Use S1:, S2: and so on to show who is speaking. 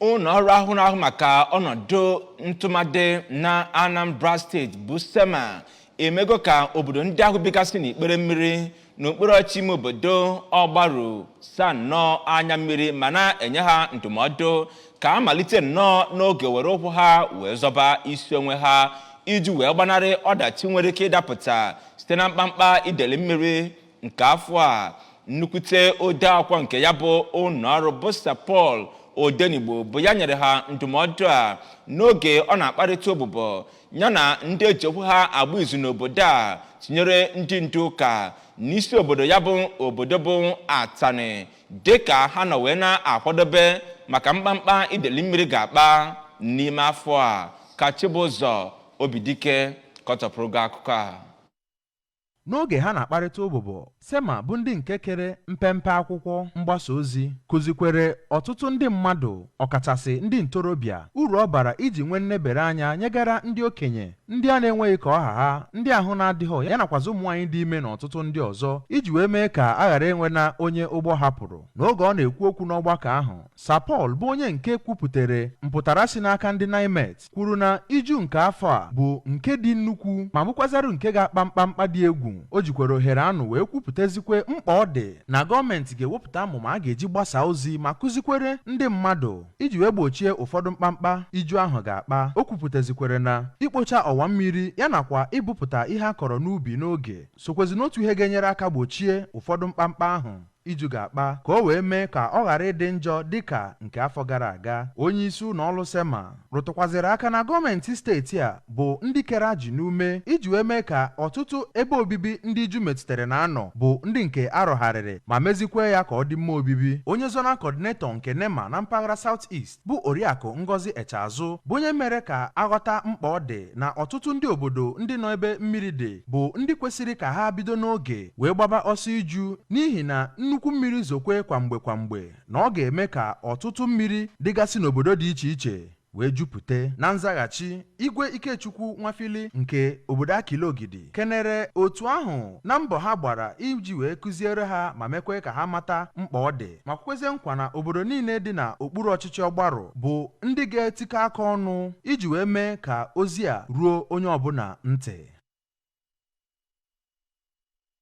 S1: Ụlọ ọrụ ahụ na-ahụ maka ọnọdụ ntụmadị na Anambra Steeti bụ SEMA emego ka obodo ndị ahụ bigasị n'ikpere mmiri n'okpuru ọchịchị ime obodo Ọgbaru saa nnọọ anya mmiri ma na-enye ha ndụmọdụ ka a malite nnọọ n'oge were ụkwụ ha wee zọba isi onwe ha iji wee gbanarị ọdachi nwere ike ịdapụta site na mkpamkpa ideli mmiri nke afọ a. Nnukwute odeakwụkwọ nke ya bụ ụlọ ọrụ bụ Sir Paul Odenigbo bụ ya nyere ha ndụmọdụ a n'oge ọ na-akparịta ụbụbọ ya na ndị eji okwu ha agba izu n'obodo a tinyere ndị ndu ụka n'isi obodo ya bụ obodo bụ Atani dịka ha nọ wee na-akwadobe maka mkpamkpa ideli mmiri ga-akpa n'ime afọ a. Ka Chibụzọ Obidike kọtọpụrụ gị akụkọ a.
S2: N'oge ha na-akparịta ụbụbọ, SEMA bụ ndị nke kere mpempe akwụkwọ mgbasa ozi kụzikwere ọtụtụ ndị mmadụ, ọkachasị ndị ntorobịa, uru ọ bara iji nwee nnebere anya nyegara ndị okenye, ndị a na-enweghị ka ọha ha, ndị ahụ na-adịghọ ya nakwazi ụmụ nwaanyị dị ime na ọtụtụ ndị ọzọ iji wee mee ka a ghara inwe na onye ụgbọ hapụrụ. N'oge ọ na-ekwu okwu n'ọgbakọ ahụ, Sir Paul bụ onye nke kwupụtere mpụtara si n'aka ndị NIMET kwuru na iju nke afọ a bụ nke dị nnukwu ma bụkwazarụ nke ga-akpa mkpamkpa dị egwu. O jikwara ohere anụ wee kwupụtazikwe mkpa ọ dị na gọọmenti ga-ewepụta amụma a ga-eji gbasaa ozi ma kụzikwere ndị mmadụ iji wee gbochie ụfọdụ mkpamkpa iju ahụ ga-akpa. O kwupụtazikwere na ikpocha ọwa mmiri ya nakwa ibupụta ihe a kọrọ n'ubi n'oge sokwezi n'otu ihe ga-enyere aka gbochie ụfọdụ mkpamkpa ahụ iju ga-akpa ka o wee mee ka ọ ghara ịdị njọ dịka nke afọ gara aga. Onye isi ụlọ ọrụ SEMA rụtụkwazịrị aka na gọọmenti steeti a bụ ndị kere ajị n'ume iji wee mee ka ọtụtụ ebe obibi ndị iju metụtara na-anọ bụ ndị nke arụgharịrị ma mezikwa ya ka ọ dị mma obibi. Onye zonal coordinator nke NEMA na mpaghara South East bụ Oriakụ Ngozi Echeazụ bụ onye mere ka aghọta mkpa ọ dị na ọtụtụ ndị obodo ndị nọ ebe mmiri dị bụ ndị kwesịrị ka ha bido n'oge wee gbaba ọsọ iju, n'ihi na nnukwu mmiri zokwe kwamgbe kwamgbe na ọ ga-eme ka ọtụtụ mmiri dịgasị n'obodo dị iche iche wee jupụta. Na nzaghachi, Igwe Ikechukwu Nwafili nke obodo Akilogidi kenere otu ahụ na mbọ ha gbara iji wee kụziere ha ma mekwe ka ha mata mkpa ọ dị, ma kwekwezie nkwa na obodo niile dị na okpuru ọchịchị Ọgbarụ bụ ndị ga-etikọ aka ọnụ iji wee mee ka ozi a ruo onye ọbụla ntị.